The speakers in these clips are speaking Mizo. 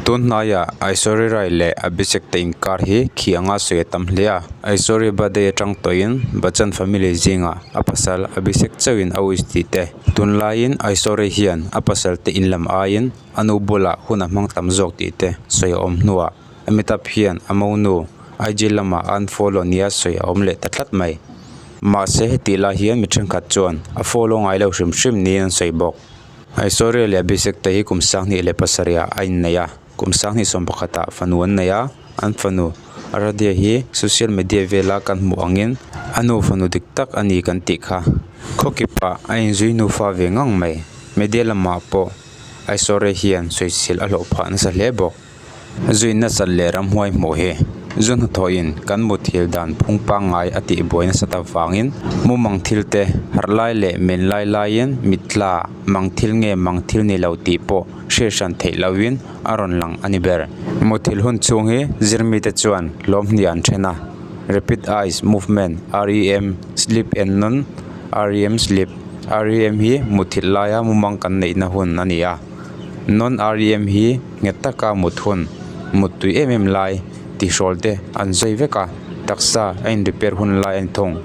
Tun hnaiah Aishwarya Rai leh Abhishek te inkar hi khi anga sawi a tam hle a. Aishwarya birthday atang tawhin Bachchan family zingah a pasal Abhishek chauhin a wish tih te. Tunlaiin Aishwarya hian a pasal te in lam aiin a nu bulah hun a hmang tam zawk tih te sawi a awm hnuah Amitabh hian a monu IG lamah a unfollow nia sawi a awm leh ta tlat mai. Mahse hetih lai hian mi thenkhat chuan a follow ngai lo hrim hrim niin an sawi bawk. Aishwarya leh Abhishek te hi kum 2007 ah a innei a, kum 2011 ah fanu an nei a, an fanu Aradhya hi social media vela kan hmuh angin a nu fanu dik tak a ni kan tih kha. Khawkipah a inzui nufa ve ngang mai, media lamah pawh Aishwarya hian sawichhilh a hlawh phah nasa hle bawk. Zui nasat leh ramhuai hmuh hi zu hnathawhin kan muthil dan phung pangngai a tihbuai nasat avangin mumang thil te harh lai leh men lai laiin mittla mang thil nge mang thil ni lo tih pawh hriat hran theih lohin a rawn lang a ni ber. Muthilh hun chhung hi zirmite chuan hlawm hnih an then a, Rapid Eyes Movement, REM, Sleep and Non REM Sleep. REM hi muthilh laia mumang kan neihna hun a ni a. Non REM hi nghet taka mut hun, mut tui em em lai tihrawl te an zui vek a, taksa a in repair hun lai a ni thung.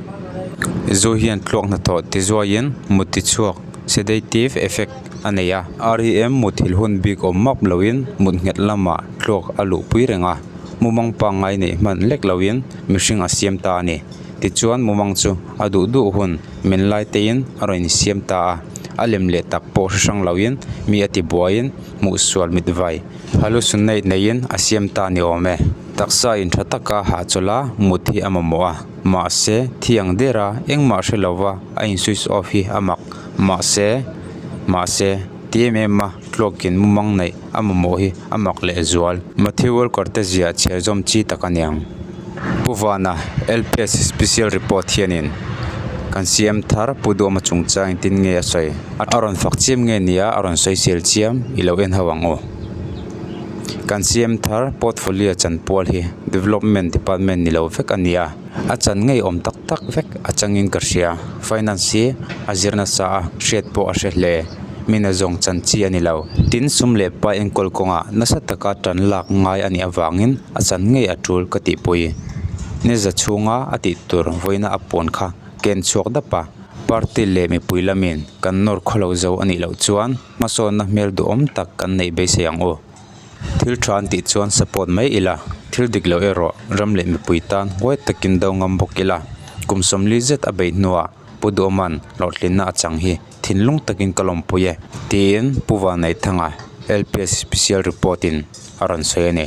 Zu hian tluak hnathawh ti zuaiin mut ti chhuak, sedative effect, a nei a. REM muthilh hun bik awm map loin mut nghet lamah tluak a luhpui reng a, mumang pangngai neih hman lek loin mihring a siam ta a ni. Tichuan mumang chu a duh duh hun men lai teiin a rawn insiam ta a, a lem leh tak pawh hre hrang loin mi a ti buaiin hmuh sual mit vai hallucinate neiin a siam ta ni awm e. Taksa in tha taka hahchawlh a mut hi a mamawh a, mahse thi ang der a engmah hre lova a in switch off hi a mak. Mahse, mahse, ti em em a tluakin mumang neih a mamawh hi a mak leh zual. Matthew Walker te ziah chhiar zawm chi tak a niang. Pu Vana, LPS Special Report hianin kan CM thar Pu Duhawma chungchang engtin nge a sawi? A rawn fak chiam nge nia a rawn sawi sel chiam i lo en ho ang u. Kan CM thar portfolio chanpual hi Development Department ni lo vek a ni a, a chan ngei awm tak tak vek a changin ka hria. Finance hi a zir nasa a, hriat pawh a hre hle. Mina zawng chan chi a ni lo. Tin, sum leh pai enkawl kawngah nasa taka tan lak ngai a nih avangin a chan ngei a tul ka tihpui. Ni za chhunga a tih tur vawiina a puan kha ken chhuak dap a, party leh mipui lamin kan nawr khaw lo zo a nih loh chuan hmasawnna hmel duhawm tak kan neih beisei ang u. Thil tha an tih chuan support mai ila, thil dik loh erawh ram leh mipui tan huai takin do ngam bawk ila, kum 40 zet a beih hnuah Pu Duhawma'n hlawhtlinna a chang hi thinlung takin ka lawmpui e, tiin Pu Vanneihthanga, LPS Special Report in a rawn sawi a ni.